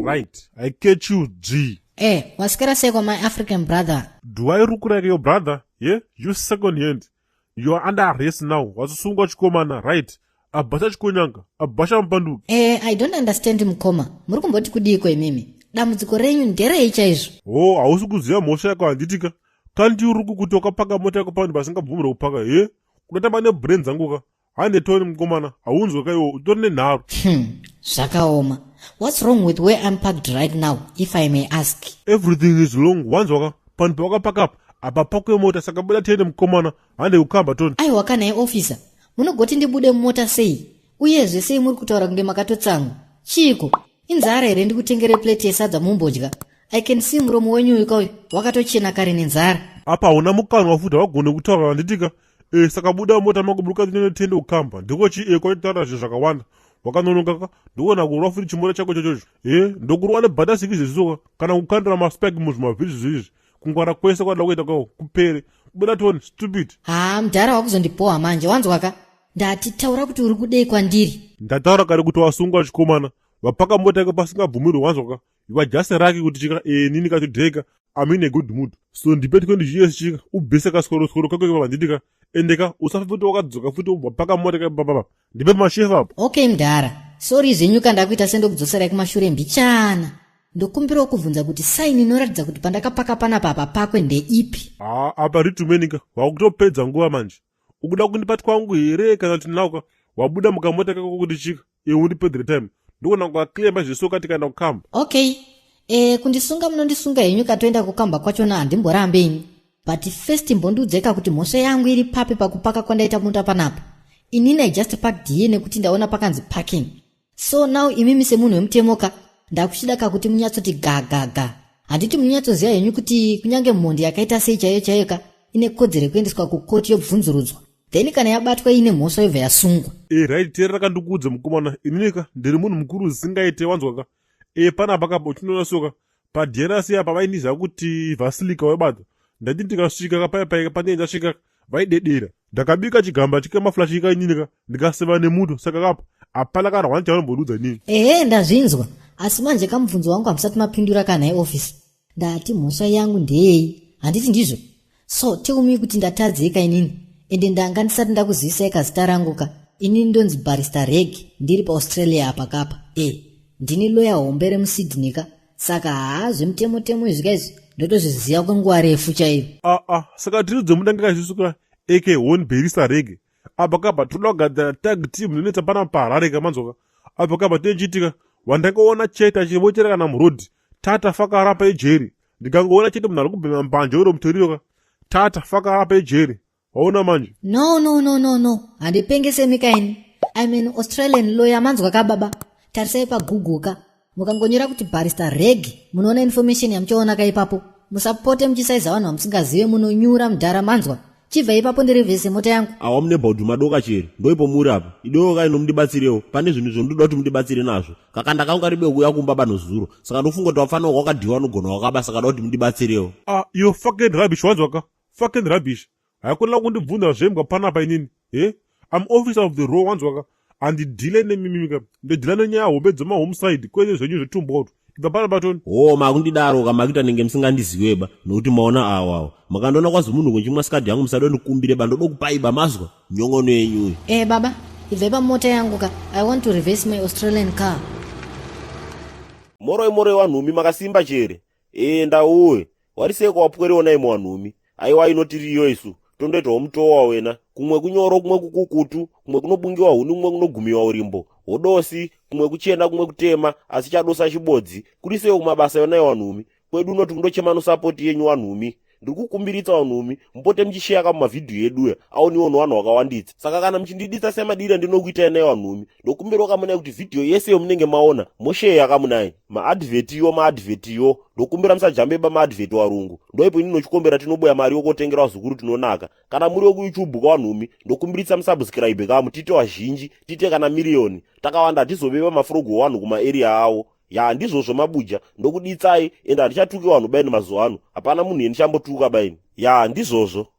Right, I catch you, G. Eh, wasikira seko, my African brother? Do I look like your brother? Yeah, you second hand. You are under arrest now. Wasungwa, chikomana, right? Abhasha chikonyanga, abhasha mupanduki. Eh, I don't understand, mukoma. Muri kumboti kudiiko imimi? Dambudziko renyu nderei chaizvo? Oh, hausi kuziva mhosva yako, handitika? Kandi uri kukuti wakapaka mota yako panhu pasingabvumirwe kupaka. Ye, unotamba nebrain dzangu ka. Hande toni, mukomana, haunzwe kaiwo, utori nenharo. Zvakaoma. What's wrong with where I'm parked right now, if I may ask? Everything is wrong, wanzwaka? Panhu pawakapaka apa apa pakwe mota, saka buda tiende, mukomana. Hande kukamba, toni. Aiwa kanai, officer, munogoti ndibude mumota sei? Uyezve sei muri kutaura kunge makatotsamwa? Chiiko? Inzara here? Ndikutengere plate yesadza mumbodya. I can see muromo wenyu uyu kauyu wakatochena kare nenzara. Apa hauna mukanwa futi, hawagone kutaura, handitika? E, saka buda mota mako, buruka tinotende kukamba. Ndikochi e kwaitaura zvinhu zvakawanda, wakanonoka ka. Ndikuona kurwa futi chimota chako chochocho. E, ndokurwa nebhatasiki zvezvisoka kana kukandira maspike muzvimavhiri zvezvizvi. Kungwara kwese kwada kuita kwako kupere. Buda toni, stupid. Haa, mudhara, wakuzondibhoha manje, wanzwaka? Ndati taura kuti uri kudei kwandiri. Ndataura kare kuti wasungwa, chikomana. Wapaka mota yako pasingabvumirwi, wanzwaka? You are just lucky kuti chika e nini katodheka, I'm in a good mood, so ndipe 20 years chika ubvise kaskorosoro kako ipapa, handitika? Endeka, usafa futi wakadzoka futi wapaka mota kapapapa. Ndipe mashefu apo. Okay mudhara, sorry zvenyu kandakuita sendokudzoserai kumashure mbichana. Ndokumbirawo kubvunza kuti sign inoratidza kuti pandakapaka panapa apa pakwe ndeipi? Haa, apa ritumenika, wakutopedza nguva manje. Ukuda kundipa twangu here kana kuti nauka wabuda mukamota kako kuti chika iwe undipedzere time? Ndikuona kwaclear mazvisoka, tikaenda kukamba. Okay, e, kundisunga munondisunga henyu, katoenda kukamba kwachona handimborambe ini, but first mbondiudzeka kuti mhosva yangu iri papi pakupaka kwandaita mota panapa. Inini I just parked here nekuti ndaona pakanzi parking. So now imimi semunhu wemutemoka, ndakuchida kakuti munyatsoti gagaga. Handiti munyatsoziva henyu kuti kunyange mhondi yakaita sei chaiyo chaiyo ka ine kodzero yekuendeswa kukoti, yobvunzurudzwa, then kana yabatwa iine mhosva yobva yasungwa? E, right, teerera kandikuudze, mukomana. Ininika ndiri munhu mukuru zvisingaite, wanzwaka? E, panapa kapa uchinoona soka paDRC apa vaindiziva kuti vasilika webata. Ndati ndikasvika kapaipai pandinge ndasvika vaidedera. Ndakabika chigamba chikamaflash kaininika, ndikaseva nemuto, saka kapa hapana kana one chavanombodudza inini. Ehe, ndazvinzwa, asi manje kamubvunzo wangu hamusati mapindura kanhai, officer. Ndati mhosva yangu ndeyei, handiti ndizvo? So tell me kuti ndatadzei inini. Ende ndanga ndisati ndakuzivisai kazita rangu ka. Inini ndonzi Barrister Reg, ndiri paAustralia apa kapa. E, ndini loya hombe remuSydney ka, saka haa, zvemutemo-temo izvi kaizvi ndotozviziva kwenguva refu chaiyo. Aa, saka tiri dzemudanga kazvisuka eke hon Barrister Reg. Apa kapa toda kugadzira tag team inonetsa pana paHarare kamanzoka. Apa kapa tinochiitika wandakaona chete achivochera kana murodhi, tata fakarapa ejeri. Ndikangoona chete munhu ari kubhema mbanje uro mutoriro ka, tata fakarapa ejeri. Waona manje? No, no, no, no, no, handipengese kaini. I'm an Australian lawyer, manzwa ka baba? Tarisai paGoogle ka, mukangonyora kuti Barrister Reg munoona information yamuchaona ka ipapo. Musapote muchisaiza vanhu vamusingazive, munonyura mudhara, manzwa? Chibva ipapo ndirivhese mota yangu. Awa, mune bhaudhu madoka chere, ndoipo muri apa. Idowo kai nomudibatsirewo, pane zvinhu zvondoda kuti mudibatsire nazvo. Kaka ndakanga ribe kuuya kumba banozuro, saka ndofunga kuti wapfana wakadhiwa anogona wakaba, saka da kuti mudibatsirewo. Ah, you fucking rubbish, wanzwaka? Fucking rubbish. Haikona kundibvunza zvembwa panapa inini. E, I'm officer of the law, wanzwaka? Handidhile nemimimika, ndodhila nenyaya hombe dzemahomicide, kwete zvenyu zvetumbwa. Ibva panapa toni. Ho, makundidaro kamakuita nenge musingandiziweba, nokuti maona awawa makandiona kwazi munhu kunchimwa sikadhi yangu. Musada ndikumbire ba, ndoda kupaiba mazwa nyongono yenyuyo. E baba, ibvai pamota yangu ka. I want to reverse my Australian car. Moroi, moroi wanhumi, makasimba chere? E, ndauwe wariseko wapwerewo imo wanhumi. Aiwa, inotiriyo isu tondoitawo mutowa wena, kumwe kunyoro, kumwe kukukutu, kumwe kunobungiwa huni, kumwe kunogumiwa urimbo hodosi, kumwe kuchena, kumwe kutema, asi chadosa chibodzi. Kuri sewo kumabasa yonai wanhumi? Kwedu unoti kundochema nosapoti yenyu wanhumi. Ndiri kukumbiritsa vanhumi, mupote muchisheya kamumavhidhiyo eduya, aoniwo nevanhu vakawanditsa. Saka kana muchindiditsa semadira ndinokuitai nayo vanhumi, ndokumbirawo kamunai kuti vhidhiyo yese yomunenge maona mosheya kamunai. Maadvhetiyo, maadvhetiyo, ndokumbira musajambeba maadvheti warungu. Ndoipo ini nochikombera tinoboya mari yokotengera vazukuru tinonaka. Kana muri wekuYouTube kawanhumi, ndokumbiritsa musubscribe kamu, tiite vazhinji, tiite kana miriyoni. Takawanda hatizobeba mafurogo wanhu kumaarea avo. Ya, ndizvozvo mabuja, ndokuditsai. Ende handichatuki vanhu baini mazuva ano, hapana munhu yendichambotuka baini. Ya, ndizvozvo.